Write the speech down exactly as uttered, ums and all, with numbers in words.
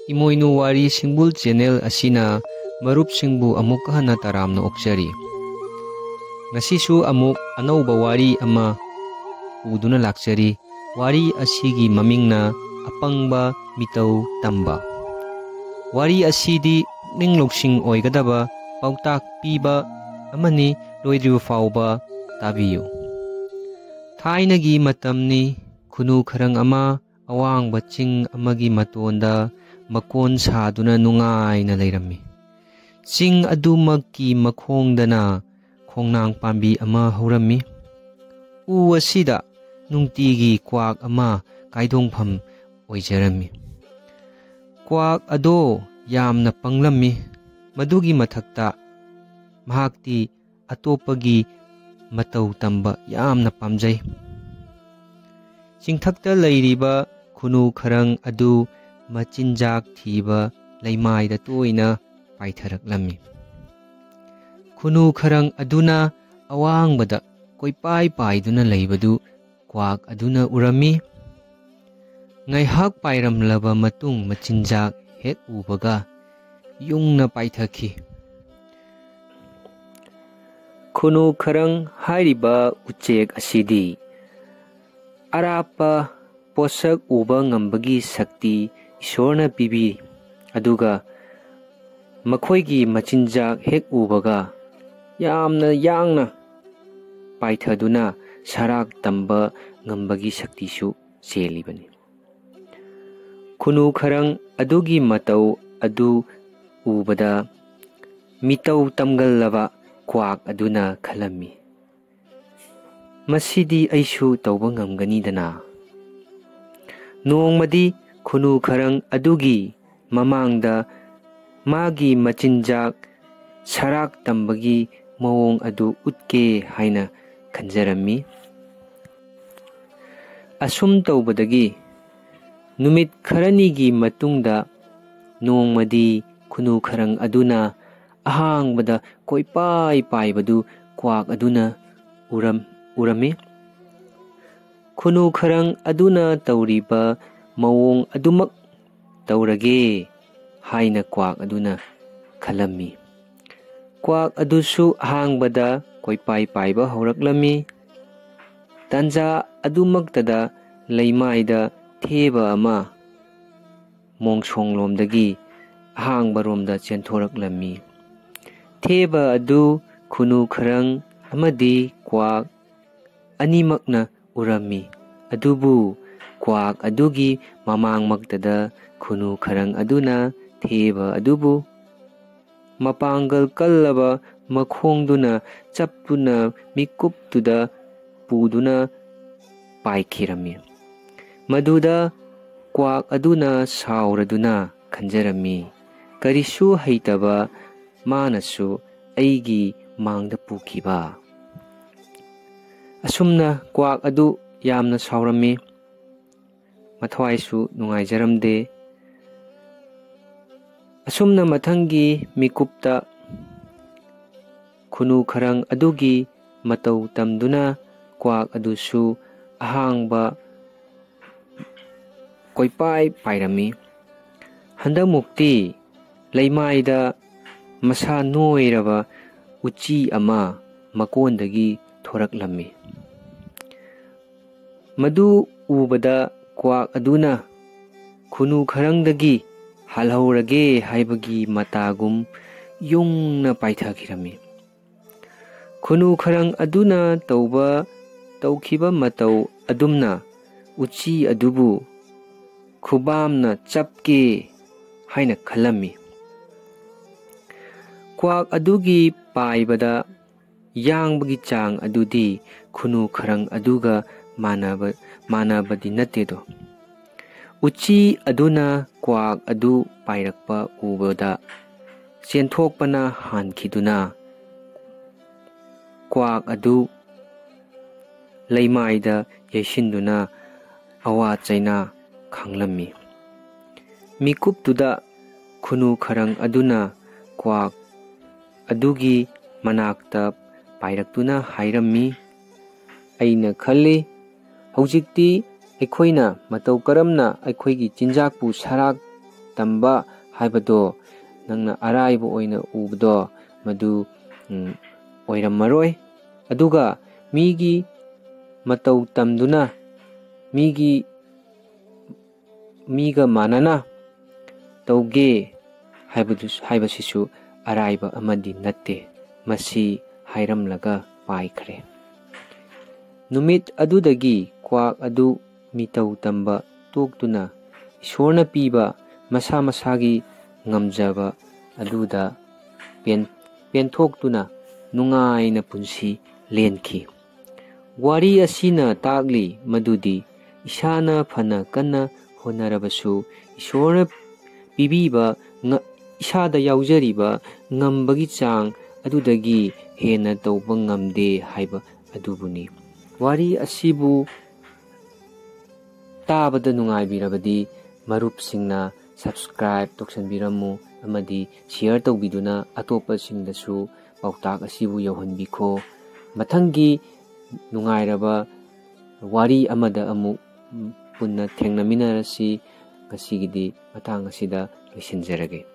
ꯏꯃꯣꯏꯅꯨ ꯋꯥꯔꯤ ꯁꯤꯡꯕꯨꯜ ꯆꯦꯅꯦꯜ ꯑꯁꯤꯅ ꯃꯔꯨꯞꯁꯤꯡꯕꯨ ꯑꯃꯨꯛꯀ ꯍꯟꯅ ꯇꯔꯥꯝꯅ ꯑꯣꯛꯆꯔꯤ꯫ ꯉꯁꯤꯁꯨ ꯑꯃꯨꯛ ꯑꯅꯧꯕ ꯋꯥꯔꯤ ꯑꯃ ꯄꯨꯗꯨꯅ ꯂꯥꯛꯆꯔꯤ꯫ ꯋꯥꯔꯤ ꯑꯁꯤꯒꯤ ꯃꯃꯤꯡꯅ ꯑꯄꯪꯕ ꯃꯤꯇꯧ ꯇꯝꯕ꯫ ꯋꯥꯔꯤ ꯑꯁꯤꯗꯤ ꯄꯨꯛꯅꯤꯡ ꯂꯧꯁꯤꯡ ꯑꯣꯏꯒꯗꯕ ꯄꯥꯎꯇꯥꯛ ꯄꯤꯕ ꯑꯃꯅꯤ꯫ ꯂꯣꯏꯗ꯭ꯔꯤꯕ ꯐꯥꯎꯕ ꯇꯥꯕꯤꯌꯨ꯫ ꯊꯥꯏꯅꯒꯤ ꯃꯇꯝꯅꯤ꯫ ꯈꯨꯅꯨ ꯈꯔꯪ ꯑꯃ ꯑꯋꯥꯡꯕ ꯆꯤꯡ ꯑꯃꯒꯤ ꯃꯇꯣꯟꯗ ꯃꯀꯣꯟ ꯁꯥꯗꯨꯅ ꯅꯨꯡꯉꯥꯏꯅ ꯂꯩꯔꯝꯃꯤ꯫ ꯆꯤꯡ ꯑꯗꯨꯃꯛꯀꯤ ꯃꯈꯣꯡꯗꯅ ꯈꯣꯡꯅꯥꯡ ꯄꯥꯝꯕꯤ ꯑꯃ ꯍꯧꯔꯝꯃꯤ꯫ ꯎ ꯑꯁꯤꯗ ꯅꯨꯡꯇꯤꯒꯤ ꯀ꯭ꯋꯥꯛ ꯑꯃ ꯀꯥꯏꯗꯣꯡꯐꯝ ꯑꯣꯏꯖꯔꯝꯃꯤ꯫ ꯀ꯭ꯋꯥꯛ ꯑꯗꯣ ꯌꯥꯝꯅ ꯄꯪꯂꯝꯃꯤ꯫ ꯃꯗꯨꯒꯤ ꯃꯊꯛꯇ ꯃꯍꯥꯛꯇꯤ ꯑꯇꯣꯞꯄꯒꯤ ꯃꯇꯧ ꯇꯝꯕ ꯌꯥꯝꯅ ꯄꯥꯝꯖꯩ꯫ ꯆꯤꯡꯊꯛꯇ ꯂꯩꯔꯤꯕ ꯈꯨꯅꯨ ꯈꯔꯪ ꯑꯗꯨ ꯃꯆꯤꯟꯖꯥꯛ ꯊꯤꯕ ꯂꯩꯃꯥꯏꯗ ꯇꯣꯏꯅ ꯄꯥꯏꯊꯔꯛꯂꯝꯃꯤ꯫ ꯈꯨꯅꯨ ꯈꯔꯪ ꯑꯗꯨꯅ ꯑꯋꯥꯡꯕꯗ ꯀꯣꯏꯄꯥꯏ ꯄꯥꯏꯗꯨꯅ ꯂꯩꯕꯗꯨ ꯀ꯭ꯋꯥꯛ ꯑꯗꯨꯅ ꯎꯔꯝꯃꯤ꯫ ꯉꯥꯏꯍꯥꯛ ꯄꯥꯏꯔꯝꯂꯕ ꯃꯇꯨꯡ ꯃꯆꯤꯟꯖꯥꯛ ꯍꯦꯛ ꯎꯕꯒ ꯌꯨꯡꯅ ꯄꯥꯏꯊꯈꯤ꯫ ꯈꯨꯅꯨ ꯈꯔꯪ ꯍꯥꯏꯔꯤꯕ ꯎꯆꯦꯛ ꯑꯁꯤꯗꯤ ꯑꯔꯥꯞꯄ ꯄꯣꯠꯁꯛ ꯎꯕ ꯉꯝꯕꯒꯤ ꯁꯛꯇꯤ ꯏꯁꯣꯔꯅ ꯄꯤꯕꯤ꯫ ꯑꯗꯨꯒ ꯃꯈꯣꯏꯒꯤ ꯃꯆꯤꯟꯖꯥꯛ ꯍꯦꯛ ꯎꯕꯒ ꯌꯥꯝꯅ ꯌꯥꯡꯅ ꯄꯥꯏꯊꯗꯨꯅ ꯁꯔꯥꯛ ꯇꯝꯕ ꯉꯝꯕꯒꯤ ꯁꯛꯇꯤꯁꯨ ꯆꯦꯜꯂꯤꯕꯅꯤ꯫ ꯈꯨꯅꯨ ꯈꯔꯪ ꯑꯗꯨꯒꯤ ꯃꯇꯧ ꯑꯗꯨ ꯎꯕꯗ ꯃꯤꯇꯧ ꯇꯝꯒꯜꯂꯕ ꯀ꯭ꯋꯥꯛ ꯑꯗꯨꯅ ꯈꯜꯂꯝꯃꯤ, "ꯃꯁꯤꯗꯤ ꯑꯩꯁꯨ ꯇꯧꯕ ꯉꯝꯒꯅꯤꯗꯅ"꯫ ꯅꯣꯡꯃꯗꯤ ꯈꯨꯅꯨ ꯈꯔꯪ ꯑꯗꯨꯒꯤ ꯃꯃꯥꯡꯗ ꯃꯥꯒꯤ ꯃꯆꯤꯟꯖꯥꯛ ꯁꯔꯥꯛ ꯇꯝꯕꯒꯤ ꯃꯑꯣꯡ ꯑꯗꯨ ꯎꯠꯀꯦ ꯍꯥꯏꯅ ꯈꯟꯖꯔꯝꯃꯤ꯫ ꯑꯁꯨꯝ ꯇꯧꯕꯗꯒꯤ ꯅꯨꯃꯤꯠ ꯈꯔꯅꯤꯒꯤ ꯃꯇꯨꯡꯗ ꯅꯣꯡꯃꯗꯤ ꯈꯨꯅꯨ ꯈꯔꯪ ꯑꯗꯨꯅ ꯑꯍꯥꯡꯕꯗ ꯀꯣꯏꯄꯥꯏ ꯄꯥꯏꯕꯗꯨ ꯀ꯭ꯋꯥꯛ ꯑꯗꯨꯅ ꯎꯔꯝ-, ꯎꯔꯝꯃꯤ꯫ ꯈꯨꯅꯨ ꯈꯔꯪ ꯑꯗꯨꯅ ꯇꯧꯔꯤꯕ ꯃꯑꯣꯡ ꯑꯗꯨꯃꯛ ꯇꯧꯔꯒꯦ ꯍꯥꯏꯅ ꯀ꯭ꯋꯥꯛ ꯑꯗꯨꯅ ꯈꯜꯂꯝꯃꯤ꯫ ꯀ꯭ꯋꯥꯛ ꯑꯗꯨꯁꯨ ꯑꯍꯥꯡꯕꯗ ꯀꯣꯏꯄꯥꯏ ꯄꯥꯏꯕ ꯍꯧꯔꯛꯂꯝꯃꯤ꯫ ꯇꯥꯟꯖꯥ ꯑꯗꯨꯃꯛꯇꯗ ꯂꯩꯃꯥꯏꯗ ꯊꯦꯕ ꯑꯃ ꯃꯣꯡꯁꯣꯡꯂꯣꯝꯗꯒꯤ ꯑꯍꯥꯡꯕꯔꯣꯝꯗ ꯆꯦꯟꯊꯣꯔꯛꯂꯝꯃꯤ꯫ ꯊꯦꯕ ꯑꯗꯨ ꯈꯨꯅꯨ ꯈꯔꯪ ꯑꯃꯗꯤ ꯀ꯭ꯋꯥꯛ ꯑꯅꯤꯃꯛꯅ ꯎꯔꯝꯃꯤ꯫ ꯑꯗꯨꯕꯨ ꯀ꯭ꯋꯥꯛ ꯑꯗꯨꯒꯤ ꯃꯃꯥꯡꯃꯛꯇꯗ ꯈꯨꯅꯨ ꯈꯔꯪ ꯑꯗꯨꯅ ꯊꯦꯕ ꯑꯗꯨꯕꯨ ꯃꯄꯥꯡꯒꯜ ꯀꯜꯂꯕ ꯃꯈꯣꯡꯗꯨꯅ ꯆꯞꯇꯨꯅ ꯃꯤꯀꯨꯞꯇꯨꯗ ꯄꯨꯗꯨꯅ ꯄꯥꯏꯈꯤꯔꯝꯃꯤ꯫ ꯃꯗꯨꯗ ꯀ꯭ꯋꯥꯛ ꯑꯗꯨꯅ ꯁꯥꯎꯔꯗꯨꯅ ꯈꯟꯖꯔꯝꯃꯤ, "ꯀꯔꯤꯁꯨ ꯍꯩꯇꯕ ꯃꯥꯅꯁꯨ ꯑꯩꯒꯤ ꯃꯥꯡꯗ ꯄꯨꯈꯤꯕ?" ꯑꯁꯨꯝꯅ ꯀ꯭ꯋꯥꯛ ꯑꯗꯨ ꯌꯥꯝꯅ ꯁꯥꯎꯔꯝꯃꯤ꯫ ꯃꯊ꯭ꯋꯥꯏꯁꯨ ꯅꯨꯡꯉꯥꯏꯖꯔꯝꯗꯦ꯫ ꯑꯁꯨꯝꯅ ꯃꯊꯪꯒꯤ ꯃꯤꯀꯨꯞꯇ ꯈꯨꯅꯨ ꯈꯔꯪ ꯑꯗꯨꯒꯤ ꯃꯇꯧ ꯇꯝꯗꯨꯅ ꯀ꯭ꯋꯥꯛ ꯑꯗꯨꯁꯨ ꯑꯍꯥꯡꯕ ꯀꯣꯏꯄꯥꯏ ꯄꯥꯏꯔꯝꯃꯤ꯫ ꯍꯟꯗꯛꯃꯨꯛꯇꯤ ꯂꯩꯃꯥꯏꯗ ꯃꯁꯥ ꯅꯣꯏꯔꯕ ꯎꯆꯤ ꯑꯃ ꯃꯀꯣꯟꯗꯒꯤ ꯊꯣꯔꯛꯂꯝꯃꯤ꯫ ꯃꯗꯨ ꯎꯕꯗ ꯀ꯭ꯋꯥꯛ ꯑꯗꯨꯅ ꯈꯨꯅꯨ ꯈꯔꯪꯗꯒꯤ ꯍꯥꯜꯍꯧꯔꯒꯦ ꯍꯥꯏꯕꯒꯤ ꯃꯇꯥꯒꯨꯝ ꯌꯨꯡꯅ ꯄꯥꯏꯊꯈꯤꯔꯝꯃꯤ꯫ ꯈꯨꯅꯨ ꯈꯔꯪ ꯑꯗꯨꯅ ꯇꯧꯕ, ꯇꯧꯈꯤꯕ ꯃꯇꯧ ꯑꯗꯨꯝꯅ ꯎꯆꯤ ꯑꯗꯨꯕꯨ ꯈꯨꯕꯥꯝꯅ ꯆꯞꯀꯦ ꯍꯥꯏꯅ ꯈꯜꯂꯝꯃꯤ꯫ ꯀ꯭ꯋꯥꯛ ꯑꯗꯨꯒꯤ ꯄꯥꯏꯕꯗ ꯌꯥꯡꯕꯒꯤ ꯆꯥꯡ ꯑꯗꯨꯗꯤ ꯈꯨꯅꯨ ꯈꯔꯪ ꯑꯗꯨꯒ ꯃꯥꯟꯅꯕ, ꯃꯥꯟꯅꯕꯗꯤ ꯅꯠꯇꯦꯗꯣ꯫ ꯎꯆꯤ ꯑꯗꯨꯅ ꯀ꯭ꯋꯥꯛ ꯑꯗꯨ ꯄꯥꯏꯔꯛꯄ ꯎꯕꯗ ꯆꯦꯟꯊꯣꯛꯄꯅ ꯍꯥꯟꯈꯤꯗꯨꯅ ꯀ꯭ꯋꯥꯛ ꯑꯗꯨ ꯂꯩꯃꯥꯏꯗ ꯌꯩꯁꯤꯟꯗꯨꯅ ꯑꯋꯥ ꯆꯩꯅꯥ ꯈꯥꯡꯂꯝꯃꯤ꯫ ꯃꯤꯀꯨꯞꯇꯨꯗ ꯈꯨꯅꯨ ꯈꯔꯪ ꯑꯗꯨꯅ ꯀ꯭ꯋꯥꯛ ꯑꯗꯨꯒꯤ ꯃꯅꯥꯛꯇ ꯄꯥꯏꯔꯛꯇꯨꯅ ꯍꯥꯏꯔꯝꯃꯤ, "ꯑꯩꯅ ꯈꯜꯂꯤ, ꯍꯧꯖꯤꯛꯇꯤ ꯑꯩꯈꯣꯏꯅ ꯃꯇꯧ ꯀꯔꯝꯅ ꯑꯩꯈꯣꯏꯒꯤ ꯆꯤꯟꯖꯥꯛꯄꯨ ꯁꯔꯥꯛ ꯇꯝꯕ ꯍꯥꯏꯕꯗꯣ ꯅꯪꯅ ꯑꯔꯥꯏꯕ ꯑꯣꯏꯅ ꯎꯕꯗꯣ ꯃꯗꯨ, ꯎꯝ, ꯑꯣꯏꯔꯝꯃꯔꯣꯏ꯫ ꯑꯗꯨꯒ ꯃꯤꯒꯤ ꯃꯇꯧ ꯇꯝꯗꯨꯅ ꯃꯤꯒꯤ, ꯃꯤꯒ ꯃꯥꯟꯅꯅ ꯇꯧꯒꯦ ꯍꯥꯏꯕꯗꯨ, ꯍꯥꯏꯕꯁꯤꯁꯨ ꯑꯔꯥꯏꯕ ꯑꯃꯗꯤ ꯅꯠꯇꯦ꯫ ꯃꯁꯤ ꯍꯥꯏꯔꯝꯂꯒ ꯄꯥꯏꯈ꯭ꯔꯦ꯫ ꯅꯨꯃꯤꯠ ꯑꯗꯨꯗꯒꯤ ꯀ꯭ꯋꯥꯛ ꯑꯗꯨ ꯃꯤꯇꯧ ꯇꯝꯕ ꯇꯣꯛꯇꯨꯅ ꯏꯁꯣꯔꯅ ꯄꯤꯕ ꯃꯁꯥ ꯃꯁꯥꯒꯤ ꯉꯝꯖꯕ ꯑꯗꯨꯗ ꯄꯦꯟ-, ꯄꯦꯟꯊꯣꯛꯇꯨꯅ ꯅꯨꯡꯉꯥꯏꯅ ꯄꯨꯟꯁꯤ ꯂꯦꯟꯈꯤ꯫ ꯋꯥꯔꯤ ꯑꯁꯤꯅ ꯇꯥꯛꯂꯤ ꯃꯗꯨꯗꯤ ꯏꯁꯥꯅ ꯐꯅ ꯀꯟꯅ ꯍꯣꯠꯅꯔꯕꯁꯨ ꯏꯁꯣꯔꯅ ꯄꯤꯕꯤꯕ ꯉ-, ꯏꯁꯥꯗ ꯌꯥꯎꯖꯔꯤꯕ ꯉꯝꯕꯒꯤ ꯆꯥꯡ ꯑꯗꯨꯗꯒꯤ ꯍꯦꯟꯅ ꯇꯧꯕ ꯉꯝꯗꯦ ꯍꯥꯏꯕ ꯑꯗꯨꯕꯨꯅꯤ꯫ ꯋꯥꯔꯤ ꯑꯁꯤꯕꯨ ꯇꯥꯕꯗ ꯅꯨꯡꯉꯥꯏꯕꯤꯔꯕꯗꯤ ꯃꯔꯨꯞꯁꯤꯡꯅ subscribe ꯇꯧꯁꯟꯕꯤꯔꯝꯃꯨ ꯑꯃꯗꯤ share ꯇꯧꯕꯤꯗꯨꯅ ꯑꯇꯣꯞꯄꯁꯤꯡꯗꯁꯨ ꯄꯥꯎꯇꯥꯛ ꯑꯁꯤꯕꯨ ꯌꯧꯍꯟꯕꯤꯈꯣ꯫ ꯃꯊꯪꯒꯤ ꯅꯨꯡꯉꯥꯏꯔꯕ ꯋꯥꯔꯤ ꯑꯃꯗ ꯑꯃꯨꯛ ꯄꯨꯟꯅ ꯊꯦꯡꯅꯃꯤꯟꯅꯔꯁꯤ꯫ ꯉꯁꯤꯒꯤꯗꯤ ꯃꯇꯥꯡ ꯑꯁꯤꯗ ꯂꯣꯏꯁꯤꯟꯖꯔꯒꯦ꯫